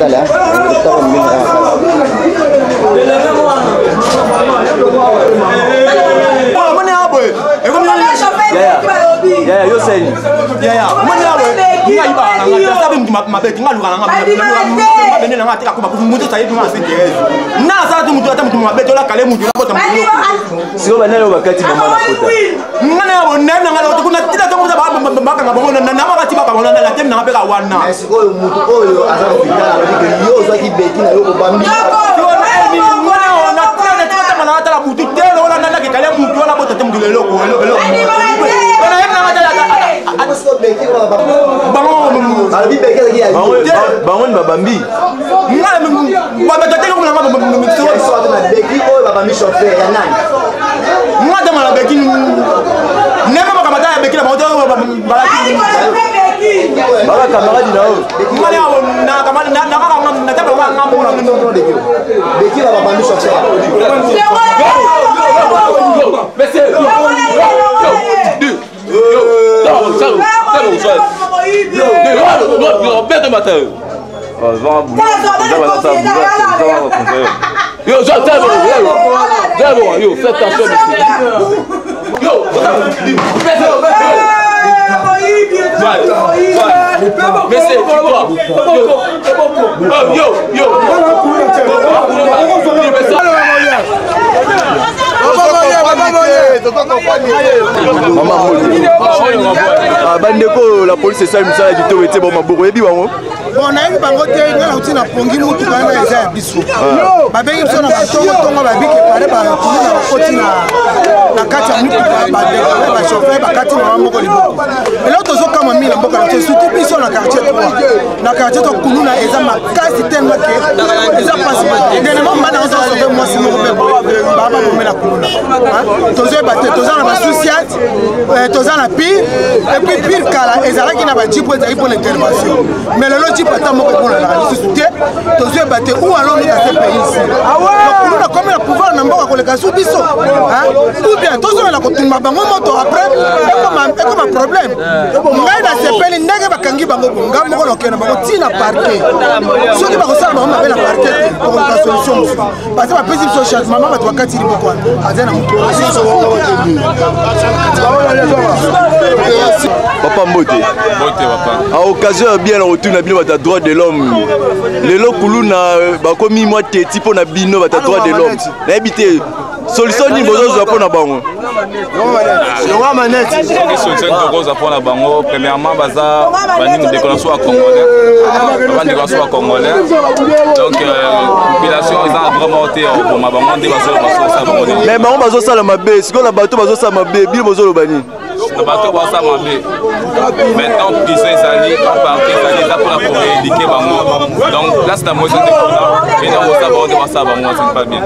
Totala totala ndenge Yaya, yo seni. Yaya, moni awe nga yibaka na nga te asabi mutu mabe te nga aluka na nga mabende na nga ateka koba mutu asayebi nga ase terese nga asala te mutu ata mutu mabe te olakale mutu nabota mutu Sikoyo banani oyo bakati mama na pota? Nga na yabo nayebi na nga na kuna tina tongo ba bakanga bango na na bakati bakanga na na temi na nga mpe ka wana. Mais sikoyo mutu oyo aza na hôpital alobi ke yo ozwaki beti na yo obambi. Natala butu te lokola nakekale mutu wana bota te mutu eloko eloko. Bango ni babambi. Beki oyo babambi chauffeur ya nani? Nga tama na beki neme makambo ata ya beki na bango te balaki Baka camarade na yo. Beki na babambi chauffeur. Yo, yo, fais attention, monsieur. Yo, mais c'est toi. Yo, yo. Mama ah, bandeko la police esali mosala kitoko etie bango maboko oyebi bango bon nayebi bango te ngai nauti na pongi motuka wana eza ya biso ah. babengi biso na batongotongo babiki pare bakuluna bakoti na kati ya motuka badeklare bachauffeur bakati mama moko liboko eloko tozokamwa mingi na mboka na biso surtout biso na quartier 3 na quartier 3 kuluna eza makasi tellement ke eza mpasi dernièrement mbanda azosauve mwasi moko mpe baba bomela kuluna tozoyeba te toza na basusiate eh, toza na pire epuis pire kala ezalaki na bajipe ezalaki mpona intervention mais lelo jipe ata moko emonanaka lisusu te tozoyeba te ou allons nous dans ce pays ici kuluna komi na pouvoir na mboka koleka su biso ou bien tozongela kotumba bango moto après ekoma problème ngai nasepeli ndenge bakangi bango bo ngai moko nakokende bango ti na parquet soki bakosala bango mabe na parquet te tokoluka solution mosusu parce bapesi biso chance mama bato bakati liboko wana aza na motu papa mbote mbote papa a occasion ya bien na kotuna bino bato ya droit de l'homme lelo kuluna euh, bakomi mwa teti mpo na bino bato ya droit de l'homme nayebi te solution nini bozozwa mpo na bango soki solution nini tokozwa mpo na bango premièrement baza baningi ndeko na biso ya congolais baza ndeko na biso ya congolais donc euh, population eza na droit moko te ya koboma bango nde bazoloba sosala bango mais bango bazosala mabe sikoyo na bato bazosala mabe bino bozoloba nini na bato basala mabe maintenant prison ezali parti ezali eza mpona koréédike bango donc place na moise nde kuna ena kosala bango nde basala bango ce pas bien.